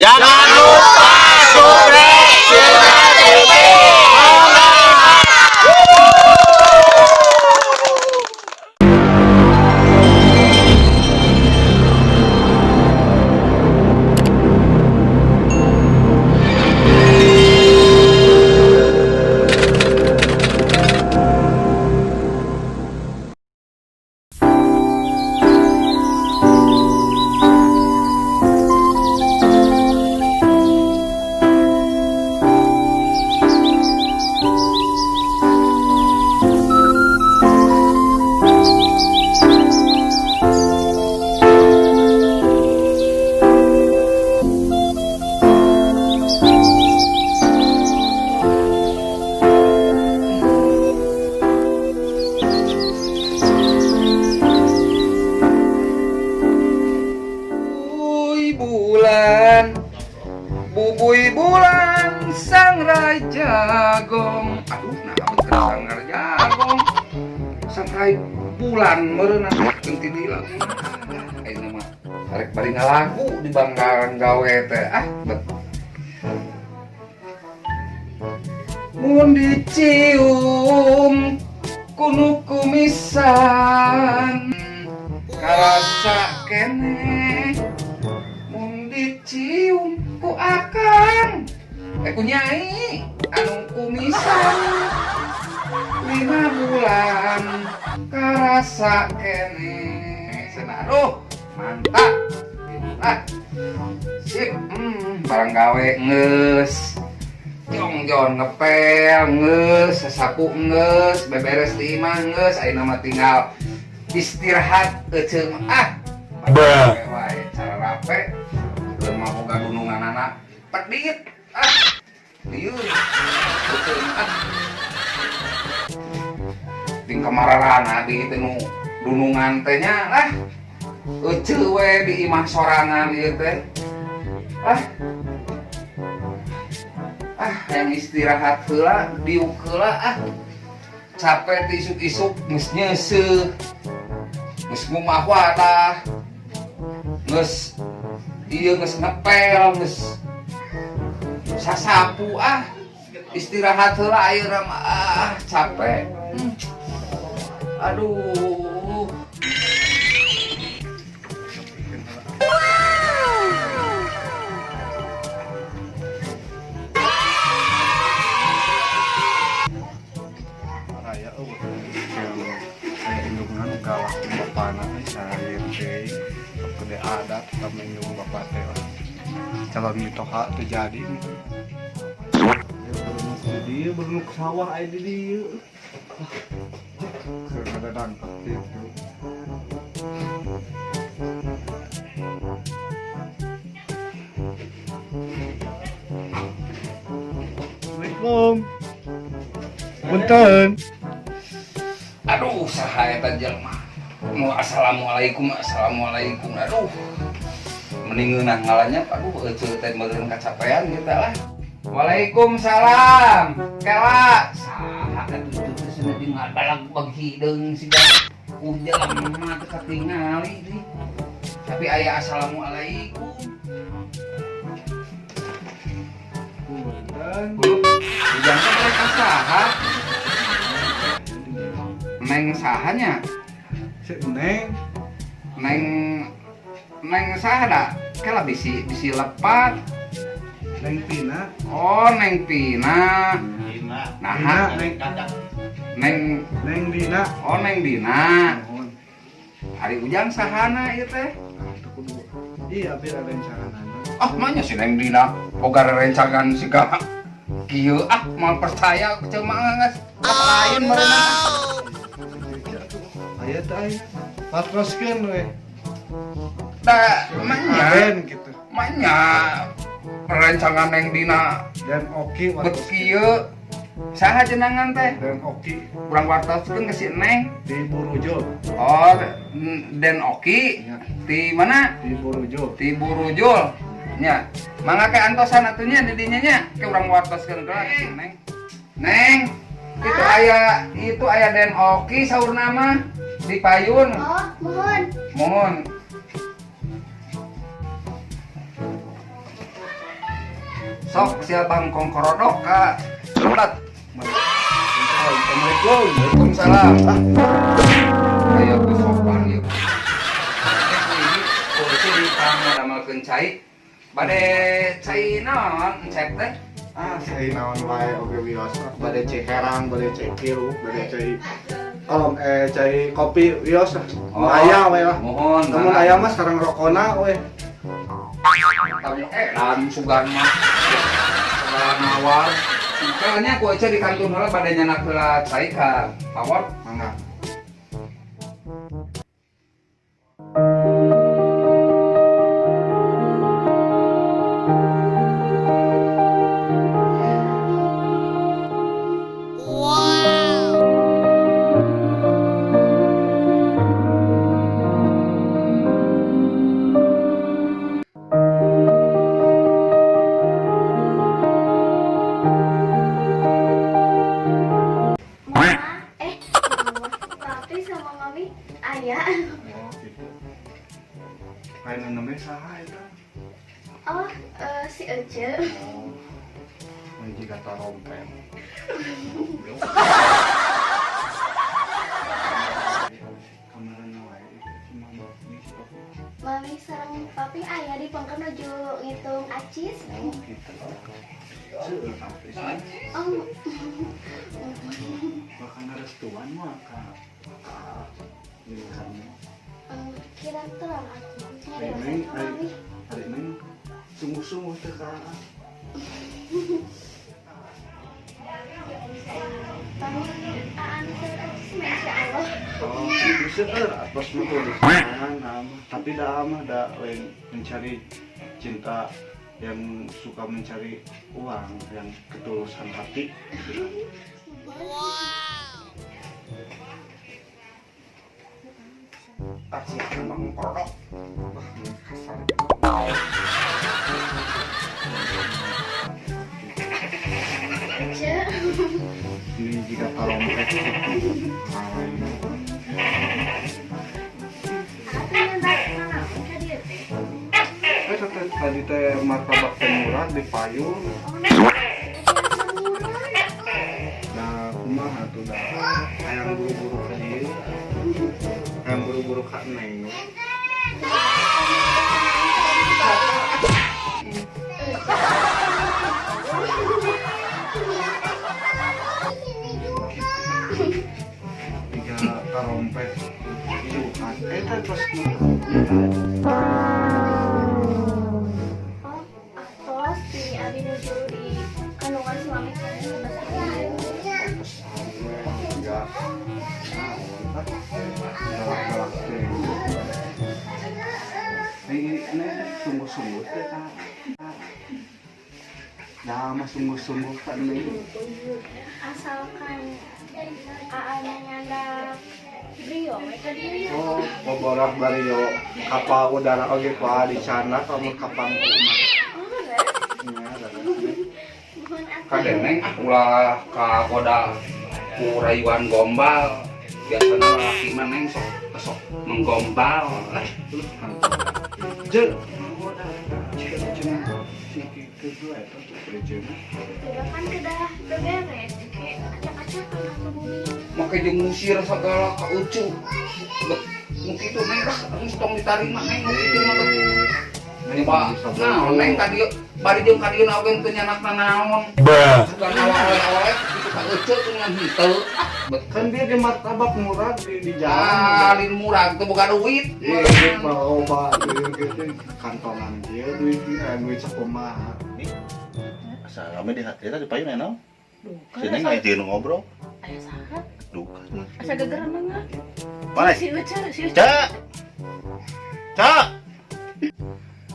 Jangan lupa subscribe Sirna TV. Bubuy bulan, bubuy bulan, sang raja gong. Aduh, nah bener sang raja gong. Sang raja bulan meureunna teu di lagu. Ayeuna mah arek bari ngalagu di banggaran gawe teh. Ah, bet. Mun dicium kunu kumisan karasa keneh, mun dicium ku akang, eh, ku nyai anu kumisan 5 bulan karasa keneh. Cenah. Aduh, mantap ah, sip. Barang gawe geus jongjon, ngepel geus, sasapu geus, beberes di imah geus, ayeuna mah tinggal istirahat eceu mah ah. Bruh. Wae cara rape keur mah boga gununganana pedit ah, lieur eceu mah ah. Ting kamararana di teh nu dunungan teh nya ah, eceu we di imah sorangan ieu teh ah. Ah, yang istirahat heula, diuk heula ah, capek ti isuk-isuk geus nyeuseuh, geus ngumah wadah, geus ieu, geus ngepel, geus sasapu ah, istirahat heula ayeuna mah ah, capek. Aduh. Raya euweuh yang aya indungan galak bapana euy, sarir teh gede adat tetap indung bapak teh lah. Calon mitoha teu jadi nih. Ya berenuk di dieu, berenuk sawah aya di dieu. Keur ngadadangkep kitu. Assalamualaikum. Punten. Aduh, saha eta jelema mau assalamualaikum assalamualaikum? Aduh, mending ngeunah ngalanya. Aduh, eceu teh meureun kacapean kita lah. Waalaikumsalam. Kela saha atuh teh cenah di ngabalag bag hideung siga jelema teu katingali deui, tapi aya assalamualaikum. Punten. Ujang teh mereka saha? Neng sahanya? Si Neng. Neng, neng saha da? Kela bisi bisi lepat. Neng Pina. Oh, Neng Pina. Nah. Dina, Neng. Neng. Neng Dina. Oh, Neng Dina. Mohon. Ari Ujang sahana ieu teh? Ah, teu kudu. Iya, abi rencanganana. Ah, manya si Neng Dina boga rerencangan siga kieu ah, moal percaya ceu mah geus lain meureunna. Aya teh aya. Patroskeun we. Da manya Aden gitu. Manya rerencangan Neng Dina Dan Oki bet kieu. Saha jenangan teh? Dan Oki. Kurang wartoskeun ke si Neng. Di Burujul. Oh, Den Oki. Ya. Di mana? Di Burujul. Di Burujul nya. Mangga ke antosan atuh nya di dinya nya, ke urang wartoskeun ke si Neng. Neng, itu aya, itu aya Den Oki saur nama di payun. Oh, mohon. Mohon. Sok sia bangkong korodok ka Surat. Assalamualaikum. Waalaikumsalam. Ayo ku sopan ieu. Ini polisi di pangadamelkeun cai. Bade cai naon encep teh? Ah, saya naon wae oge wios. Bade cai herang, bade cai kiru, bade cai kolom cai kopi wios lah. Oh. Aya we lah. Mohon. Namun aya mah sareng rokona we. Tamu edan sugan mah. Segala nawar. Kayaknya aku aja di kantun heula bade nyanak heula cai ka pawon. Mangga. Mama, mama, papi sama mami, ayah. Oh, gitu. Lain namanya saha eta? Oh, si Ece. Oh. Mun jiga tarompet. Kamarana wae itu si mama ini si papi. Mami sareng papi ayah di pengker nuju ngitung acis. Oh, gitu. Seueur papi sih. Oh, Bahkan restuan mah ka ka kira terang aku. Ari Nyari neng, sama mami. ari neng sungguh-sungguh teh ka Papi, aan keur acis mah insya Allah. Oh, itu seueur atos mah tulisan mah. Tapi dah mah da lain mencari cinta yang suka mencari uang, yang ketulusan hati. Ah, sia bangkong korodok. Wah, kasar. Ece. Ini jika tarompet. Aku nyandak nanaon ka dieu teh. Teh tadi teh martabak teh murah di payung. Oh, nah, murah. Nah, kumaha tuh dah. Hayang buru-buru ka dieu. Hayang buru-buru ka neng. Tiga tarompet. Iuhan. Teh tos Oh, atos di abi nuju di kandungan si mami kan Enggak. Galak-galak teh. Ini sungguh-sungguh teh ka. Dah mah sungguh-sungguh ka neng. Asalkan aana nyandak brio we ka dieu. Oh, boborak bario kapal udara oge kuah di sana kamu kapangku mah. Oh, bener. Nya, beres. Mohon atuh. Kadeneng ah ulah kagoda ku rayuan gombal. Biasana lalaki mah neng sok sok menggombal. Je. Jika cenah si kitu eta tuh cenah. Udah kan kedah beberes kayak acak-acakan atuh bumi. Make jeung ngusir segala ka Ucu. Bet nu kitu neng lah geus tong ditarima neng nu kitu mah bet. Nyoba naon neng ka dieu bari jeung ka dieu oge teu nyanakna naon. Bruh. Sugan awal-awal kitu ka Ucu teu ngan henteu. Ah, bet Kan dia di martabak murah di jalan. Alin murah teu boga duit. Iya, duit mah loba, duit gitu kantongan dia duit duit sakumaha. Asa rame di hati di payun enak. Duka. Si Neng ngajarin ngobrol. Aya saha? Duka. Asa gegeran mah. Mana? Si Uce, si Uce. Cak. Cak.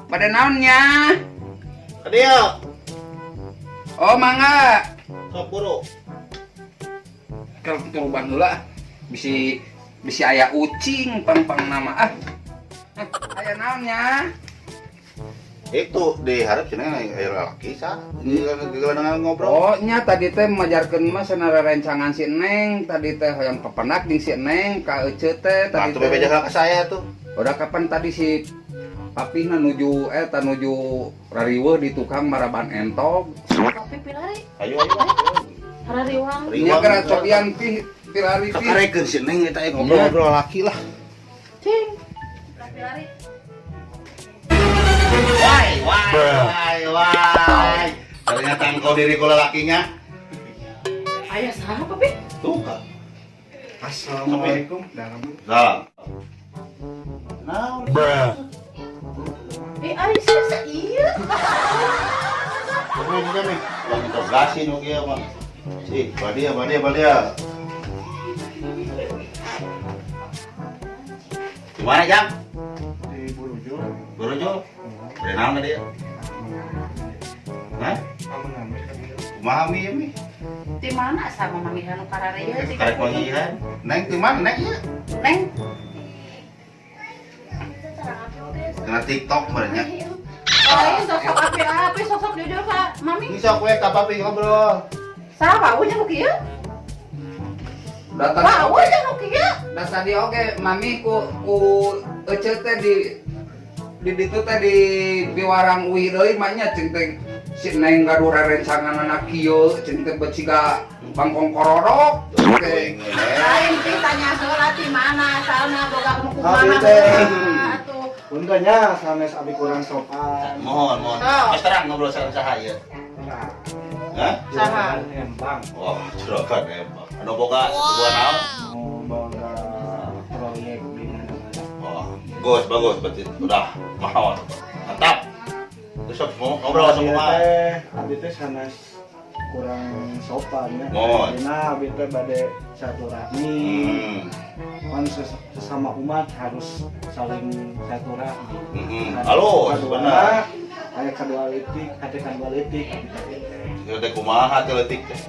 Pada naonnya? Kadieu. Oh, mangga. Sok buru. Kalau turuban heula bisi bisi aya ucing pang-pang nama ah. Aya naonnya? Itu diharap si Neng aya lalaki sa. Ini ngobrol. Oh, nya tadi teh majarkeun mah cenah rencangan si Neng, tadi teh hoyong pepenak jeung si Neng ka Ece teh Nah, tadi tuh bebeja teh. ka saya tuh. Udah kapan tadi si Papihna nuju eta nuju rariweuh di tukang maraban entog. Papi pilari. Ayo ayo. Harariwang. Nya kena cobian pi pilari pi. Kakarekeun si Neng eta ngobrol-ngobrol laki lah. Cing. Pilari. Wai, wai, wai, wai. Ternyata engkau diriku lelakinya. Aya saha papi? Tuh, Kak. Assalamualaikum. Dalam. Salam. Naon? Bruh. Eh, ari sia iya. Turun juga nih. Ulang interogasi nu kieu mah. Si, badia, badia, badia. Gimana, Jang? Di Burujul. Burujul? Beri naon dia? Hah? Kumaha mi ya mi? Di mana sama manggihan nu kararieu sih? Karek manggihan. Neng di mana neng ieu? Neng. Kena TikTok merenya. Oh, ini sosok api-api, sosok jujur ka Mami. Ini sok we ka papi ngobrol. Saha wawuh nya nu kieu? Datang. Wawuh nya nu kieu. Da tadi oge mami ku ece teh di ditu teh di piwarang uih deui mah nya cing teh si Neng gaduh rerencangan anak kieu cing teh beciga bangkong korodok. Oke. Lain pi tanya heula ti mana asalna boga nu kumaha atuh. Untanya sanes abi kurang sopan. Mohon, mohon. Mas terang ngobrol sareng saha ieu? Hah? Saha? Embang. Wah, juragan embang. Anu boga sebuah naon? Mau boga proyek di mana-mana. Wah, bagus, bagus berarti udah mahal. Mantap. Terus mau ngobrol sama kumaha? Abi teh sanes kurang sopan ya. Mohon. Karena abi teh bade silaturahmi. Kan sesama umat harus saling silaturahmi. Halus, benar. Aya kadua leutik, aya kadua leutik. Segede kumaha teh leutik teh?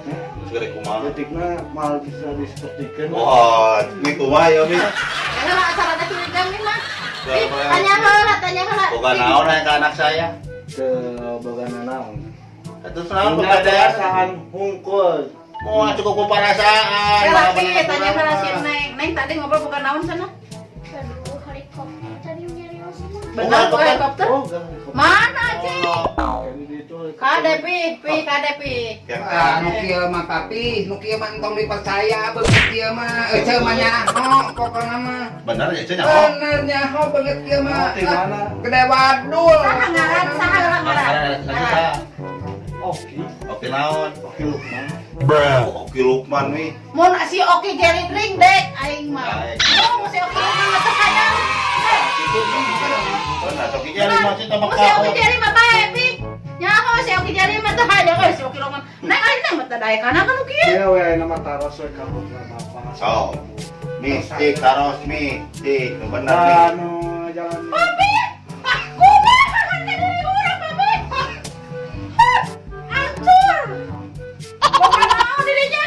Segede kumaha? Leutikna moal bisa disepertikeun. Wah, ini kumaha ya, Mi? Heula acara teh curiga Mi mah. Tanya heula, tanya heula. Boga naon aya ka anak saya? Teu boga naon. Atuh naon boga perasaan hungkul. Moal cukup ku perasaan. Heula Pi, tanya heula si Neng. Neng tadi ngobrol boga naon cenah? Aduh, helikopter tadi nyarios mah. Benar boga helikopter? Mana, Cing? Kade pi, pi kade pi. Ah, nu kieu mah papi, nu kieu mah entong dipercaya beungeut kieu mah. Ece mah nyaho pokona mah. Bener ya, Ece nyaho. Bener nyaho beungeut kieu mah. Gede wadul. Saha ngaran, saha ngaran. Oki. Oki naon? Oki Lukman. Bruh. Oki Lukman mi. Mun si Oki Jerry Drink dek aing mah. Mun si Oki Lukman mah teu hayang. Bener, Oki Jerry mah sih tambah Mun si Oki Jerry mah bae pi. Nyaho si Oki Jerry mah teu hayang euy si Oki Lukman. Neng aing teh mah teu daekana kan nu kieu. Ieu we nama taros we ka putra bapak. So. Mi, cik taros mi, cik nu bener mi. Anu jalan. Papi. Kumaha harga diri urang papi? Hancur. Boga naon dirinya?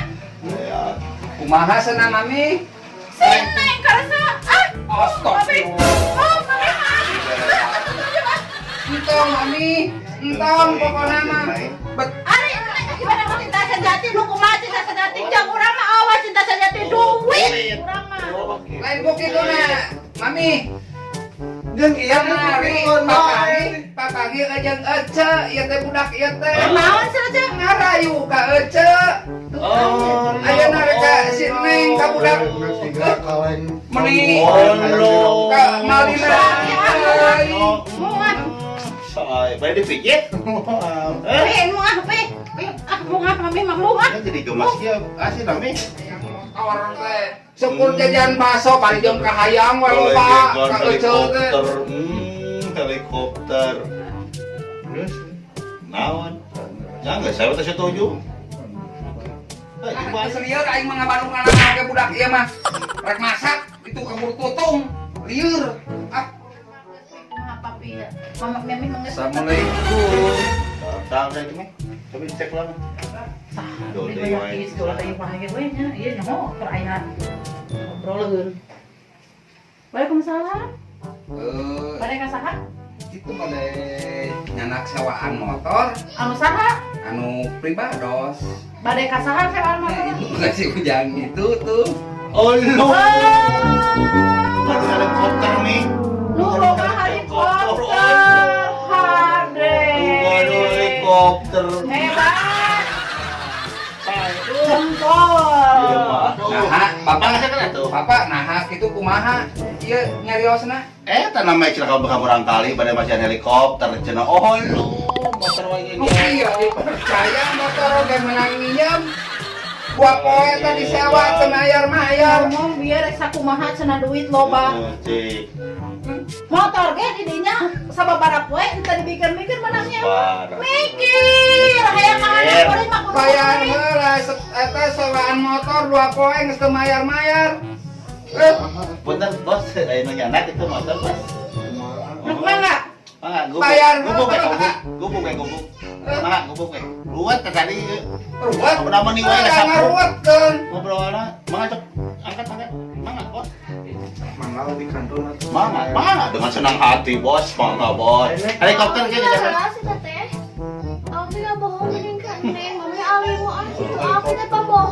Ya. Kumaha cenah mami? Si Neng karasa. Ah, Astagfirullah. Oh, mami mah. Entong mami, entong pokona mah. Bet Ari, gimana mau cinta sejati nu kumaha cinta sejati jang urang mah awas cinta sejati duit urang mah. Lain ku kitu na, mami. Jeung ieu Mari, papanggih jeung Ece, ieu teh budak ieu teh. Naon cenah Ece? Ngarayu ka Ece. Oh, ayeuna rek ka si Neng ka budak. Meni ka malina. Muah. Say, bae dipijit. Pi, muah pi. Pi, ah muah mami mah muah. Jadi gemas kieu, asih mami. Motor teh. Sepur jajan bakso bari jeung kahayang we loba ka Ece teh. Helikopter. Terus naon? Jangan, saya teh setuju. Ah, lieur aing mah ngabandungan oge budak ieu mah. Rek masak itu keburu tutung. Lieur. Ah. Kumaha papi ya? Mama mami mah geus. Assalamualaikum. Tang teh itu mah. Coba dicek lah. Waalaikumsalam. Bade ka saha? Itu bade nyanak sewaan motor. Anu saha? Anu pribados. Bade ka saha sewaan motor? Itu kasih ujang itu tuh. Oh lu. Kan helikopter nih. Lu loba helikopter. Helikopter. Hebat. Iya Jempol. mah. Aduh. Nah, Bapak nggak kena tuh. Bapak nah kitu kumaha? Ieu nyariosna. Eh, tanah mah cenah kamu kurang kali pada masih helikopter cenah. Oh, lu motor wae Nu iya dipercaya motor oge menang minjem. Dua poe tadi sewa teu mayar-mayar. Ngomong biar sakumaha cenah duit loba. Cik. Motor ge di dinya sababaraha poe entah dipikir-mikir menangnya. Parah. Mikir hayang ka anak kuring mah kudu Bayar duit. heula eta sewaan motor dua poe geus teu mayar-mayar. Eh, Punten, Bos, aya nu nyanak itu motor, Bos. Rek mangga. Mangga, gubuk. Bayar. Gubuk we, gubuk. Gubuk we, gubuk. Mangga, gubuk we. Ruwet teh tadi. Ruwet. Apa nama nih wae Ah, sapu. ngaruwetkeun. Ngobrolna. Mangga cok. Angkat, angkat. Mangga, Bos. Mangga lebih kantun atuh. Mangga, mangga dengan senang hati, Bos. Mangga, Bos. Helikopter ge Iya jangan. lah si teteh. Abi nggak bohong mending ke Neng, mami alimu ah gitu. Abi teh pembohong.